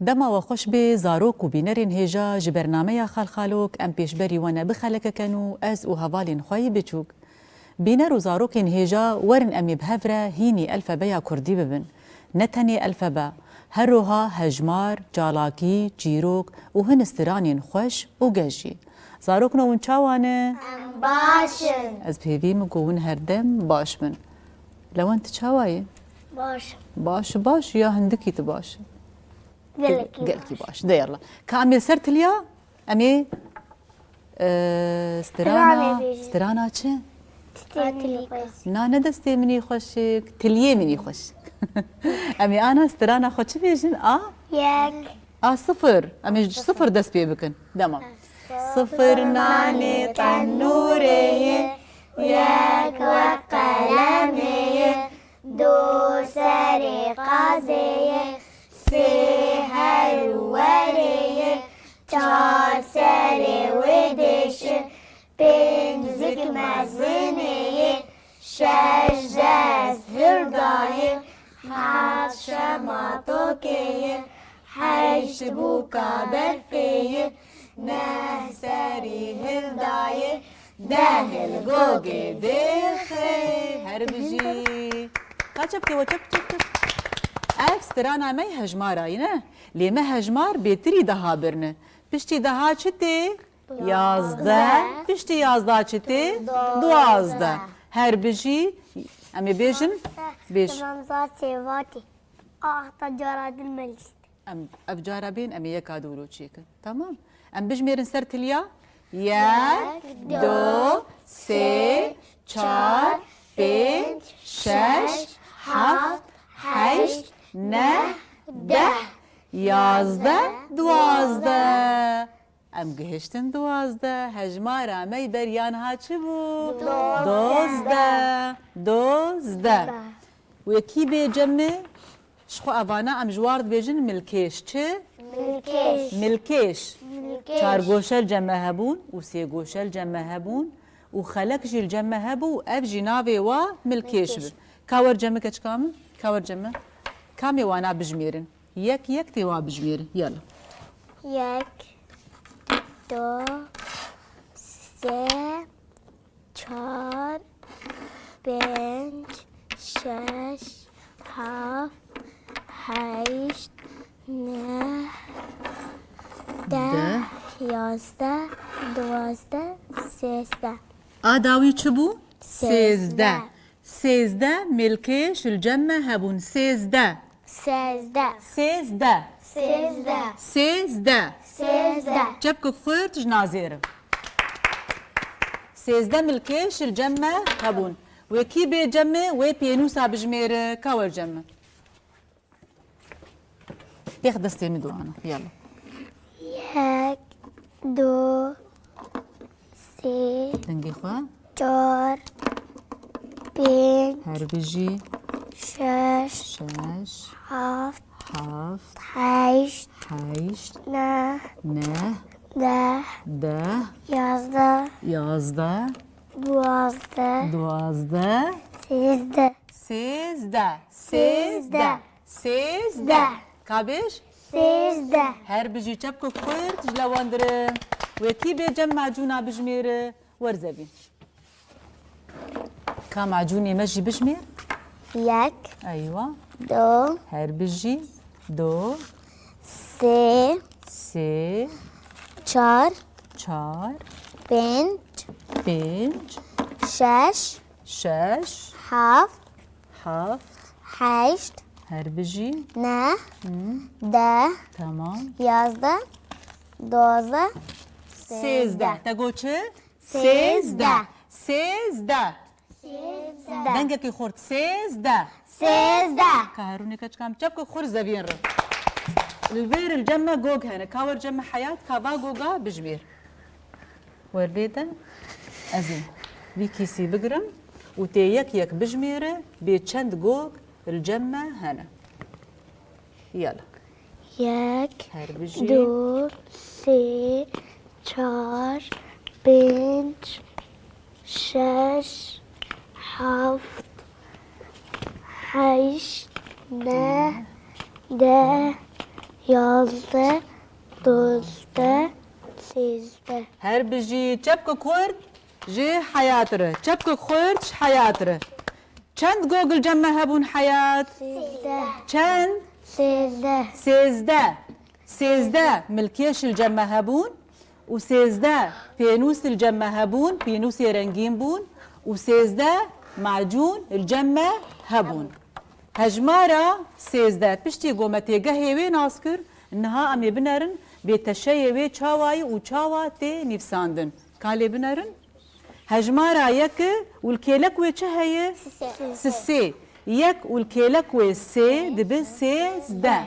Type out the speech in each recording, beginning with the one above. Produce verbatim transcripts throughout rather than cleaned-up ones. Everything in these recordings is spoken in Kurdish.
Dema we xweş bê zarok û bînerên hêja ji bernameya Xalxalok em pêşberî we ne bixelekeken û ez û hevalên xwe yî biçûk. Bîner û zarokên hêja werin em ê bi hev re hînî elfebeya kurdî bibin. Ne tenê elfebe, her roha hejmar, çalakî, çîrok û hin stiranên xweş û geş jî. Zarokno hûn çawa ne? Em baş in. Ez pêvî min ku hûn herdem baş bin. Lewend, tu çawa yî? Baş. Baş, baş ya hindikî tu baş. Gelekî Gelkî baş. De yalla. Ka em ê ser tiliya, em ê, e, strana, Stranê bêjin. Strana çi? Titê min ê xweş. Na ne destê min ê xweşik, tiliyê min ê xweşik. Em ê ana strana xwe çi bêjin? A? Yek. A sifir. Em ê ji sifir dest pê bikin. Dema. Sifir nanê tenûrê ye, yek wek qelemê ye, du serê qazê ye, sê her û werê ye, çar serê wê dêşe, pênc zik mezinê ye, şeş dest hilda ye, heft şema tokê ye, heşt bûka berfê ye, neh serî hilda ye, deh li gogê dêxê. Her bijî. Ka çepkê we çep, çep, çep. Ev strana me hejmara yî ne? Lê me hejmar bêtirî daha birine. Piştî daha çi tê? Yazdeh. Piştî yazdeh çi tê? Duwazdeh. Her bijî. Em ê bêjin. Bêj. Tamam, zatê vatê. Axta cara din me lîst. Em ev cara bên, em ê yeka dûro çêkin. Tamam. Em bijmêrin ser tiliya. Yek, du, sê, çar, pênc, şeş, heft, heşt, neh, deh, yazdeh, duwazdeh. Em gihiştin duwazdeh. Hejmara me beriya niha çi bû? Dozdeh. Dozdeh. Dozdeh. Wekî bê cem me, ji xwe evana em ji war dibêjin milkêş. Çi? Milkêş. Milkêş. Milkêş. Çar goşe li cem me hebûn û sê goşe li cem me hebûn û xelek jî li cem me hebû û ev jî navê wa milkêş bi. Milkêş. Ka wer cem me keçika min, ka wer cem me. Kamê wana bijmêrin? Yek yek tê wa bijmêrin. Yala. Yek, du, sê, çar, pênc, şeş, heft, heşt, neh, deh, yazdeh, duwazdeh, sêzdeh. A dawî çi bû? Sêzdeh. Sêzdeh. Sêzdeh milkêş li cem me hebûn. Sêzdeh. Sêzdeh. Sêzdeh. Sêzdeh. Sêzdeh. Sêzdeh. Çepkek xurt ji nazêrim. Sêzdeh milkêş li cem me hebûn. Wekî bê cem me wê pênûsa bijmêre. Ka wer cem me. Pêx destê min duana. Yala. Yek, du, sê, Dengê xwe. Çar, pênc, Her bijî. Şeş, Şeş. Heft, Heft. Heşt, Heşt. Neh, Neh. Deh, Deh. Yazdeh, Yazdeh. Duwazdeh, Duwazdeh. Sêzdeh. Sêzdeh. Sêzdeh. Sêzdeh. Sêzdeh. Ka bêj? Sêzdeh. Her bijî çepkek xurt ji lewandirin. Wekî bê cem macûna bijmêre. Werzevî. Ka macûnê me jî bijmêr. Yek. Eywa. Du. Her bijî. Du. Sê. Sê. Çar. Çar. Pênc. Pênc. Şeş. Şeş. Heft. Heft. Heşt. Her bijî. Neh. Hı. Deh. Tamam. Yazdeh. Duwazdeh. Sêzdeh. Sêzdeh. Te got çi? Sêzdeh. Sêzdeh. Sêzdeh. Sêzdeh. Dengekî xurt. Sêzdeh. Sêzdeh. Ka herûnê keçika min çepkek xurt zevîn re. Li vêr li cem me gog hene. Ka wer cem me heyat, ka va goga bijmêr. Wer bê de ez ê vî kîsî bigirim û tê yek yek bijmêre bê çend gog li cem me hene. Yala. Yek, Her bijî. Du, sê, çar, pênc, şeş, heft, heşt, neh, deh, Yazdeh, dozdeh, sêzdeh. Her bijî çepkek xurt ji heyat re. Çepkek xurt ji heyat re. Çend gog li cem me hebûn heyat? Sêzdeh. Çend? Sêzdeh. Sêzdeh. Sêzdeh milkêş li cem me hebûn û sêzdeh pênûs li cem me hebûn, pênûsê rengîn bûn û sêzdeh macûn li cem me hebûn. Hejmara sêzdeh. Piştî ku me têgehê wê nas kir, niha em ê binerin bê teşeyê wê çawa ye û çawa tê nivîsandin. Ka lê binerin? Hejmara yek û li kêlek wê çi heye? Sisê. Sisê. Yek û li kêlek wê sê dibe sêzdeh.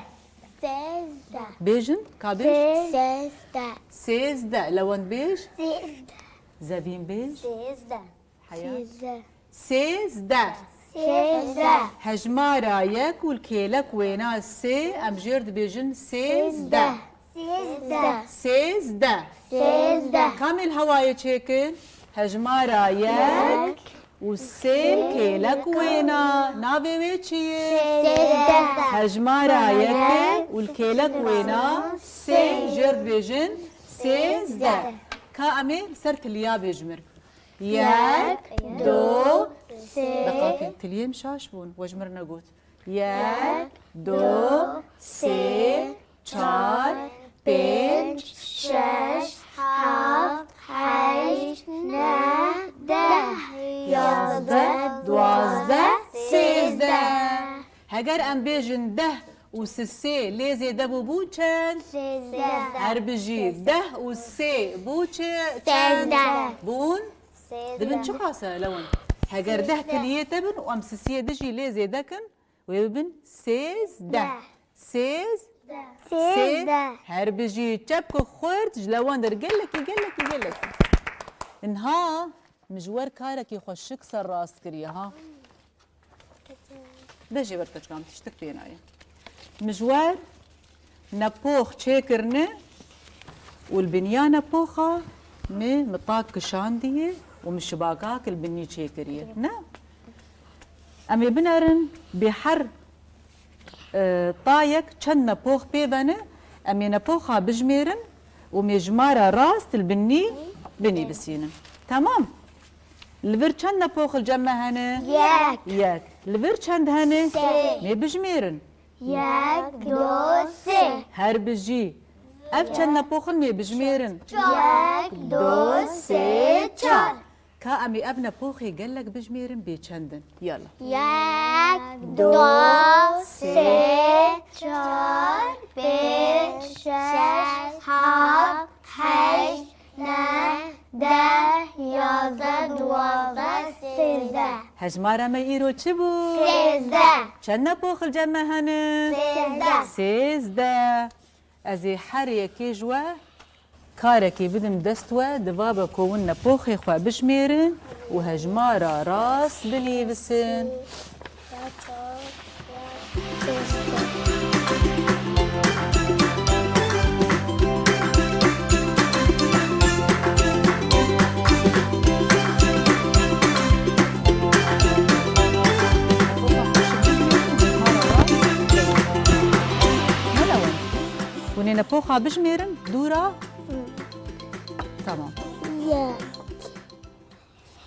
Sêzdeh. Bêjin, ka bêj? Sê. Sêzdeh. Sêzdeh. Lewend bêj? Sêzdeh. Zevîn bêj? Sêzdeh. Heya? Sêzdeh. Sêzdeh. Sêzdeh. Hejmara yek û li kêlek wêna sê, em jêr dibêjin sêzdeh. Sêzdeh. Sêzdeh. Sêzdeh. Sêzdeh. Kamê li hewayê çêkin? Hejmara yek û sê li kêlek wêna. Navê wê çi ye? Sêzdeh. Hejmara yek û li kêlek wêna sê, jêr dibêjin sêzdeh. Ka em ê li ser tiliya bêjmir. Yek, du, sê. Deqakê, tiliyê min şaş bûn, we ji mir negot. Yek, du, sê, çar, pênc, şeş, heft, heşt, neh, deh, yazdeh, duwazdeh, sêzdeh. Heger em bêjin deh û sisê lê zêde bû, bû çend? Sêzdeh. Her bijî, deh û sê bû çi? Çend? Sêzdeh. Bûn? Sêzdeh. Dibin çiqas e, Lewend? Heger deh tiliyê te bin û em sisiyê dijî lê zêde kin, wê bibin sêzdeh. Deh. Sêz? Deh. Sê. Sêzdeh. Her bijî, çepkek xurt ji Lewend re, gelekî, gelekî, gelekî. Niha min ji we re karekî xweşik serrast kiriye, ha. De jê wer keçikam tiştik pê nayê. Min ji we re nepox çêkirine û li biniya nepoxa min mitak kişandiye û min şibakak li binî çêkiriye. Ne? Em ê binerin bê her, e, tayek çend nepox pê ve ne, em ê nepoxa bijmêrin û em ê jimara rast li binî binîvisînin. Temam? Li vir çend nepox li cem me hene? Yek. Yek. Li vir çend hene? Sê. Mê bijmêrin. Yek, du, sê. Her bijî. Ev çend nepox in mê bijmêrin? Yek, du, sê, çar. Ka em ê ev nepoxê gelek bijmêrin bê çend in? Yala. Yek, du, sê, çar, pênc, şeş, heft, heşt, neh, deh, yazdeh, duwazdeh, sêzdeh. Hejmara me îro çi bû? Sêzdeh. Çend nepox li cem me hene? Sêzdeh. Sêzdeh. Ez ê her yekê ji we karekê bidim dest we, di va be ku hûn nepoxê xwe bijmêrin û hejmara rast binivîsin. Hûn ê nepoxa bijmêrin dûra? Tamam. Yek.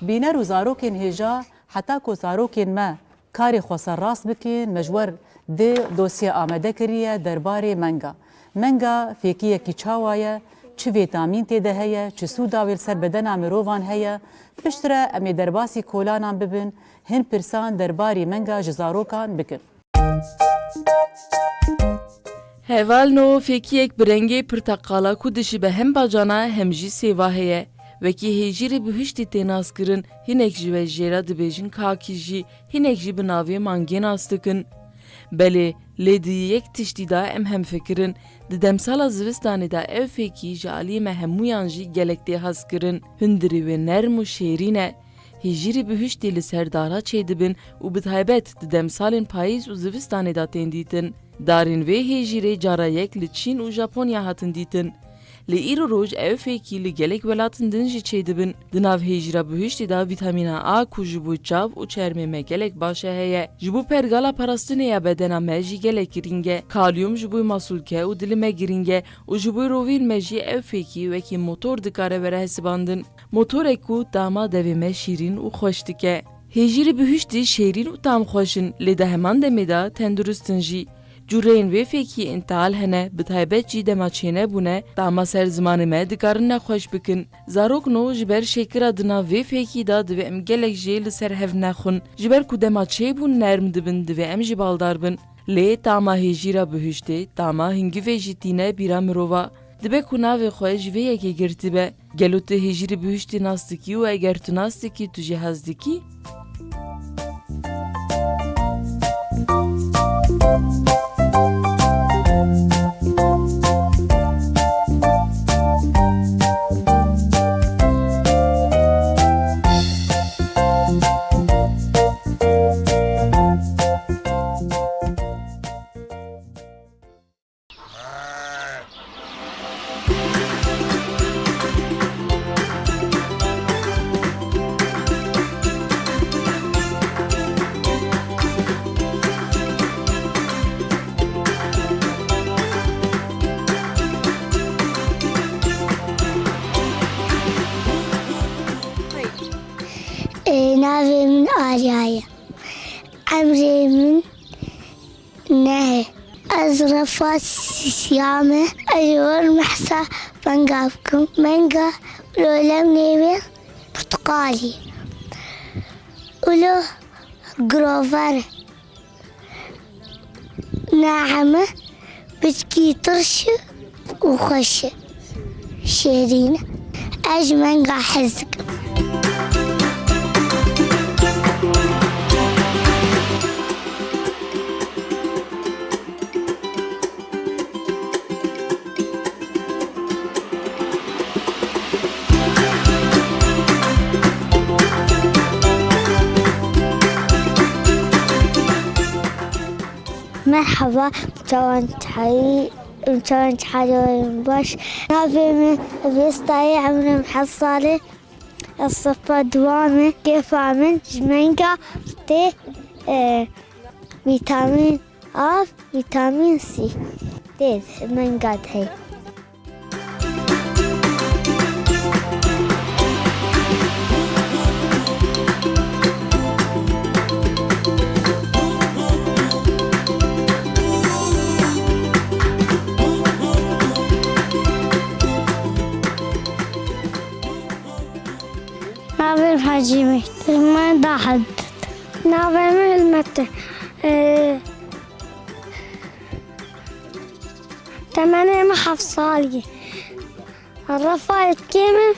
Bîner û zarokên hêja, heta ku zarokên me karê xwe serrast bikin, me ji we re du dosye amade kiriye derbarê menga. Menga fêkiyekî çawa ye, çi vîtamîn tê de heye, çi sûda wê li ser bedena mirovan heye. Piştre em ê derbasî kolanan bibin, hin pirsan derbarê menga ji zarokan bikin. Hevalno, fêkiyek bi rengê pirteqala ku dişibe hem bacana hem jî sêva heye. Wekî hêjîrê bihuştî tê naskirin, hinek ji we jê re dibêjin kakî jî, hinek jî bi navê mangê nas dikin. Belê, lê di yek tiştî de em hemfikir in. Di demsala zivistanê de ev fêkî ji aliyê me hemûyan jî gelek tê hezkirin. Hundirê wê nerm û şêrîn e. Hêjîrê bihuştî li ser dara çêdibin û bi taybet di demsalên payîz û zivistanê de tên dîtin. Darên vê hêjîrê cara yek li Çîn û Japonya hatin dîtin. Lê îro roj ew fêkî li gelek welatên din jî çêdibin. Di nav hêjîra bihuştê de vîtamîna A ku ji bo çav û çermê me gelek baş e heye. Ji bo pergala parastinê ya bedena me jî gelek girîng e. Kalyum ji bo masûlke û dilê me girîng e û ji bo rovîn me jî ew fêkî wekî motor dikare were hesibandin. Motorek ku tama devê me şîrîn û xweş dike. Hêjîrê bihuştî şêrîn û tamxweş in, lê di heman demê de tendurist in jî. Cûreyên vê fêkî întihal hene, bi taybet jî dema çênebûne, tama ser zimanê me dikarin nexweş bikin. Zarokno ji ber şêkira di nav vê fêkî de divê em gelek jê li ser hev nexwin. Ji ber ku dema çêbûn nerm dibin, divê em jî baldar bin. Lê tama hêjîra bihuştê, tama hingivê jî tîne bîra mirova. Dibe ku navê xwe ji vê yekê girtibe. Gelo tu hêjîrê bihuştê nas dikî û eger tu nas dikî, tu jî hez dikî? Ê, navê min Arya ye. Emrê min neh e. Ez refa sisiya me. Ez ê werim hesa menga bikim. Menga lolem nêvê porteqalî. Ulo grover. Neheme biçkî tirş e û xweş e. Şêrîn e. Ez ji menga hez dikim. Merhaba, çawan çayî, çawan çayî baş. Navê min Vêstayê, emrim heft salê. Ez sefa dua me, kêfa min ji menga tê, e, vîtamîn A, vîtamîn C tê menga de heye. Navê min Hecî Mîr. Min da heft. Navê min Hilmet e. Ee, temenê min heft salî ye. Refa êtkê min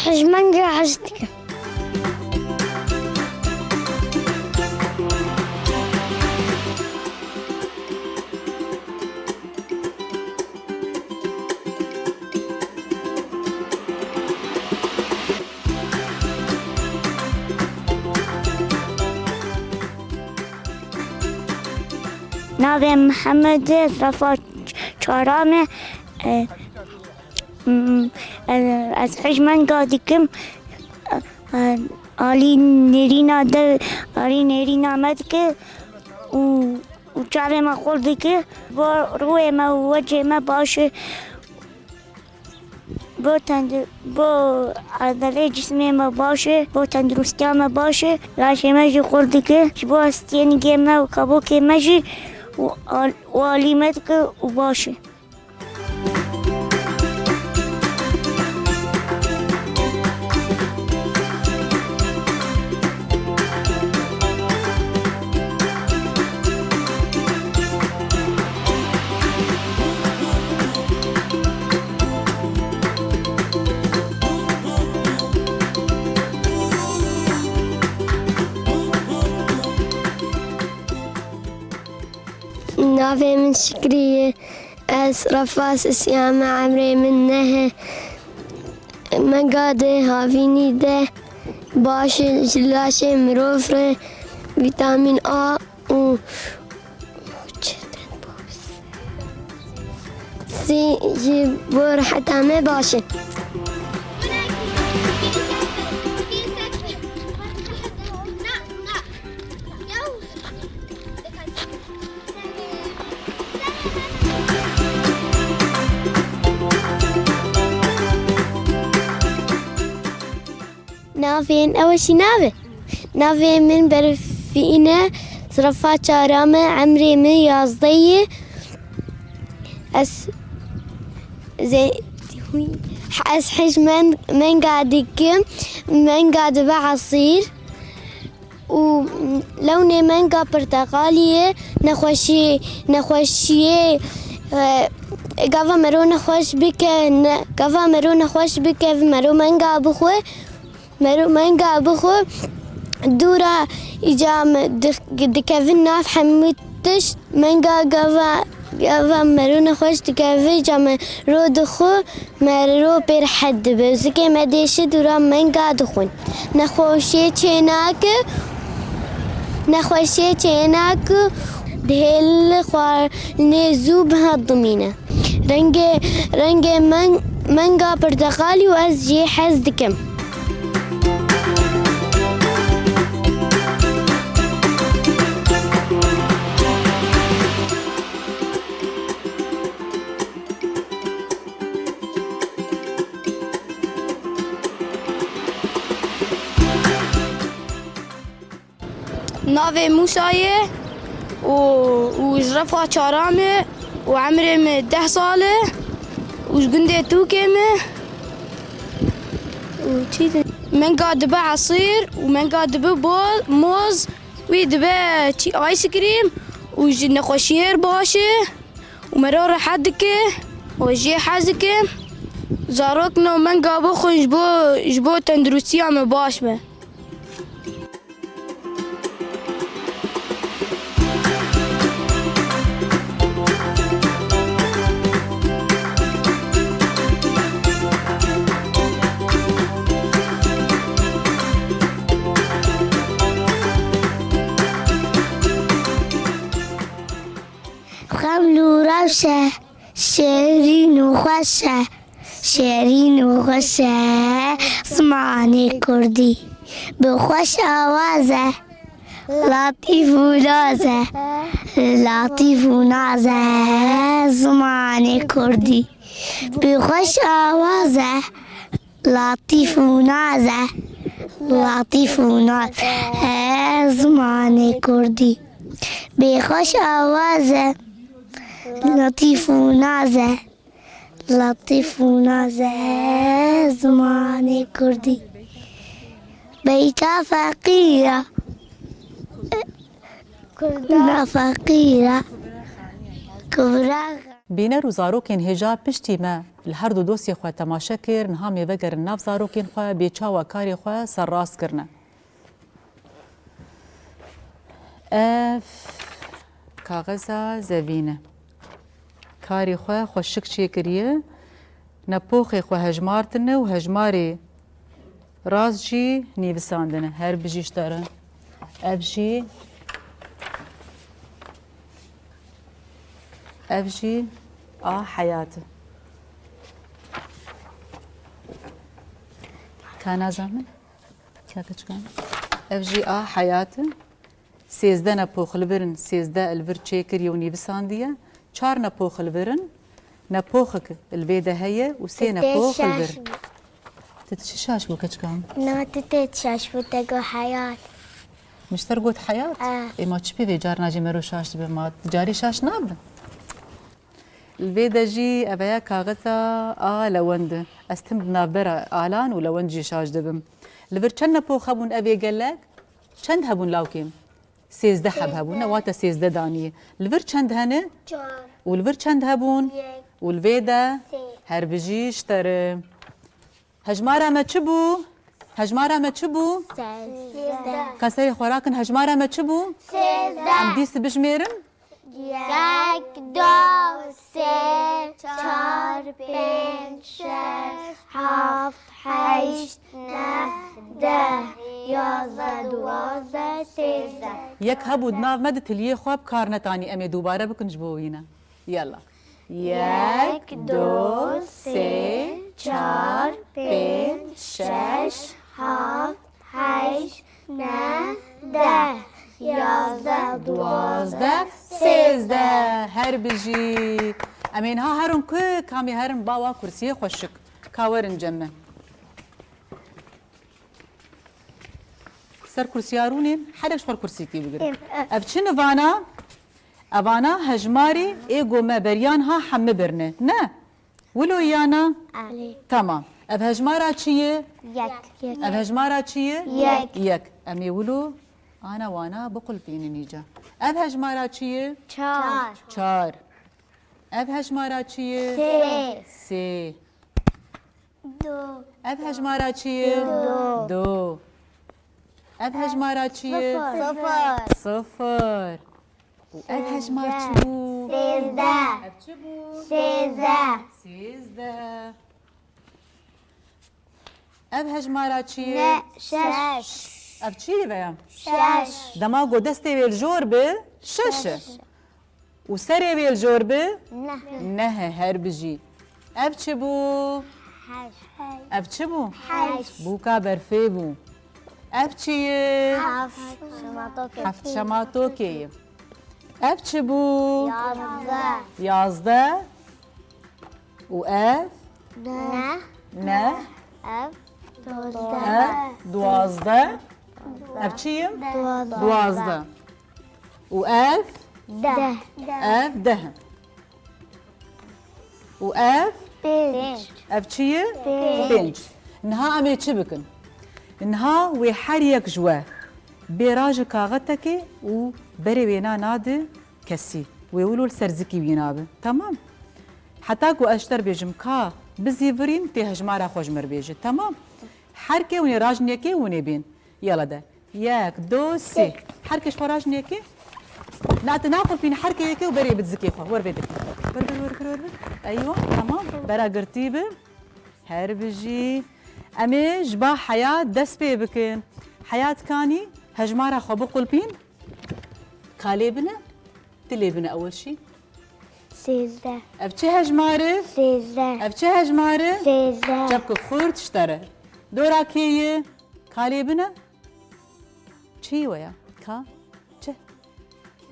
hej menga hej dikim. Navê Mihemed e, refa ç-, çaran e. E, m, e, ez hej menga dikim. E, e, alî nêrîna de, alî nêrîna me dike û û çavê me xurt dike, bo rûyê me û wecê me baş e. Bo tendu-, bo edelê cismê me baş e, bo tenduristiya me baş e, laşê me jî xurt dike, ji bo hestiyênigê me û kabokê me jî û al-, û alî me dike û baş e. Navê min Şikrî ye. Ez refa sisiya me, emrê min neh e. Menga di havînî de baş e, ji laşê mirov re vîtamîn A û Ji, ji bo riheta me baş e. Navê min Eweşî navê. Navê min Berfîn e. Sınıfa çara me, emrê min yazdeh ye. Ez, ze-, ez hej men-, menga dikim. Menga dibe esîr. Û lewnê menga pirteqalî ye. Nexweşî-, nexweşiyê, e, gava mero nexweş bike, ne, gava mero nexweş bike, mero menga bixwe. Mero menga bixwe, dûra îca me dix-, dikevin nav hemû tişt. Menga gava, gava mero nexweş dikeve, îca mero dixwe, mero pê rehet dibe. Zikê me dêşe dûra menga dixwin. Nexweşiyê çênake, nexweşiyê çênake, dihêle xwarinê zû bihedimîne. Rengê, rengê men-, menga pirteqalî û ez jê hez dikim. Navê Mûsa ye û, û ji refa çara me û emrê me deh sal e û ji gundê Tûkê me û çi de-, menga dibe esîr û menga dibe bo-, moz, wî dibe çi, ice cream û ji nexweşiyê baş e û mero rehet dike û jê hez dike. Zarok no menga bixwin ji bo, ji bo tenduristiya me baş be. Xem lû rewş e, şêrîn û xweş e. Şêrîn û xweş e zimanê kurdî, bi xweş awaz e, latîf û naz e, latîf û naz e zimanê kurdî, bi xweş awaz e, latîf û naz e, latîf û naz e zimanê kurdî, bi xweş awaz e, latîf û naz e. Latîf û naz e zimanê kurdî. Beyta feqîra. Kurda feqîra. Kubra. Bîner û zarokên hêja piştî me li her du dostê xwe temaşe kir, niha em ê vegerin nav zarokên xwe bê çawa karê xwe serrast kirine. Ev kaxeza zevîn e. Karê xwe xweşik çêkiriye. Nepoxê xwe hejmartine û hejmarê rast jî nivîsandine. Her bijî ji te re. Ev jî, ev jî a heyat e. Ka nazamin? Çakiçkan. Ev jî a heyat e. Sêzdeh nepox li vir in, sêzdeh li vir çêkiriye û nivîsandiye. Çar nepox li vir in. Nepoxek li vê de heye û sê nepox li vir. Tu tê şaş bû. Tu çi şaş bû, keçika min? Na, tu tê şaş bû, te got heyat. Min ji te re got heyat? E. Ê, ma çi pê vê carna jî mero şaş dibe? Ma carê şaş nabe? Li vê de jî ev ya kaxiza a lewend e. Ez tim di navbera alan û lewend jî şaş dibim. Li vir çend nepox hebûn evê gelek? Çend hebûn lawkê min? Sêzdeh heb hebûn, ne, wate sêzdeh danî. Li vir çend hene? Çar. Û li vir çend hebûn? Yek. Û li vê de? Sê. Her bijî ji te re. Hejmara me çi bû? Hejmara me çi bû? Sêzdeh. Ka serê xwe rakin, hejmara me çi bû? Sêzdeh. Em bîst bijmêrin? Yek, du, sê, çar, pênc, şeş, heft, heşt, neh, deh, yazdeh, duwazdeh, sêzdeh. Yek hebû di nav me de tiliyê xwe bi kar netanî, em ê dubare bikin ji bo wî ne. Yalla. Yek, du, sê, çar, pênc, şeş, heft, heşt, neh, deh, yazdeh, duwazdeh, sêzdeh. Her bijî. Em ê niha herin ku kamî herin bawa kursiyê xweşik. Ka werin cem me. Ser kursiya rûnên, herek ji xwe kursîkî bigire. Ev çi nivana? Evana hejmarî ê go me beriyan ha hemî birine. Ne? Wilo yana? Erê. Tamam. Ev hejmara çi ye? Yek. Ev hejmara çi ye? Yek. Yek. Em ê wilo ana wana biqulpînin îca. Ev hejmara çi ye? Çar. Çar. Ev hejmara çi ye? Sê. Sê. Du. Ev hejmara çi ye? Du. Du. Ev hejmara çi ye? Sifir. Sifir. Sifir. Û ev hejmar çi bû? Sêzdeh. Ev çi bû? Sêzdeh. Sêzdeh. Ev hejmara çi ye? Ne, şeş. Ev çi ye veya? Şeş. Dema ku destê wê li jor bi, şeş e. Şeş. Û serê wê li jor bi? Neh. Neh e, her bijî. Ev çi bû? Heşt. Ev çi bû? Heşt. Bûka berfê bû. Ev çi ye? Heft. Şematokê. Heft şematokê ye. Ev çi bû? Yazdeh. Yazdeh. Û ev? Neh. Neh. Ev? Duwazdeh. Ev? Duwazdeh. Ev çi ye? Duwazdeh. Duwazdeh. Û ev? Deh. Ev deh. Û ev? Pênc. Ev çi ye? Pênc. Pênc. Niha em ê çi bikin? Niha wê her yek ji we bê raji kaxetekê û berê wêna nadi kesî. Wê wilo li ser zikî wîna bi. Temam? Heta ku ez ji te re bêjim ka bizîvirîn, tê hejmara xwe ji min re bêje. Temam? Her kê hûn ê rajin yekê hûn ê bên. Yala de. Yek, du, sê. Her kê ji xwe rajin yekê. Na, tu naqulpînî, her kê yekê û berê bi zikê xwe. Wer vê dikî. Wer, wer, wer, wer, wer. Eywa, temam. Bera girtî bi. Her bijî. Em ê ji ba Heyat dest pê bikin. Heyat, kanî hejmara xwe biqulpîn. Ka lê bine, tu lê bine ewil şî. Sêzdeh. Ev çi hejmar e? Sêzdeh. Ev çi hejmar e? Sêzdeh. Çepkek xurt ji te re. Dora kê ye? Ka lê bine? Çi ye we ya? Ka? Çi?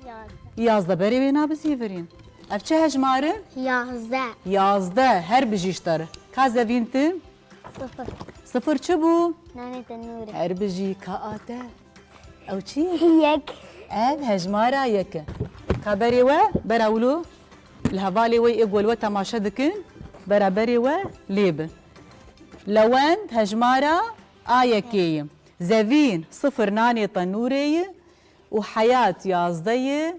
Yazdeh. Yazdeh. Berê wê nabizîvirîn. Ev çi hejmar e? Yazdeh. Yazdeh. Her bijî ji te re. Ka Zevîn, tu? Sifir. Sifir çi bû? Nanê tenûrê. Her bijî. Ka a te? Ew çi ye? Yek. Ev hejmara yek e. Ka berê we, bera wilo li hevalê we yê ku li we temaşe dikin, bera berê we lê bi. Lewend hejmara a yekê ye. Zevîn sifir nanê tenûrê ye û Heyat yazdeh ye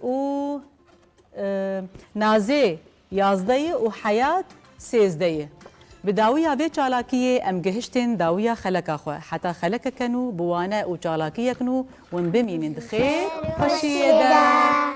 û, e, Nazê yazdeh ye û Heyat sêzdeh ye. Bi dawiya vê çalakiyê em gihiştin dawiya xeleka xwe. Heta xelekeke nû bi wane û çalakiyek nû hûn bimînin di xêr û xweşiyê de.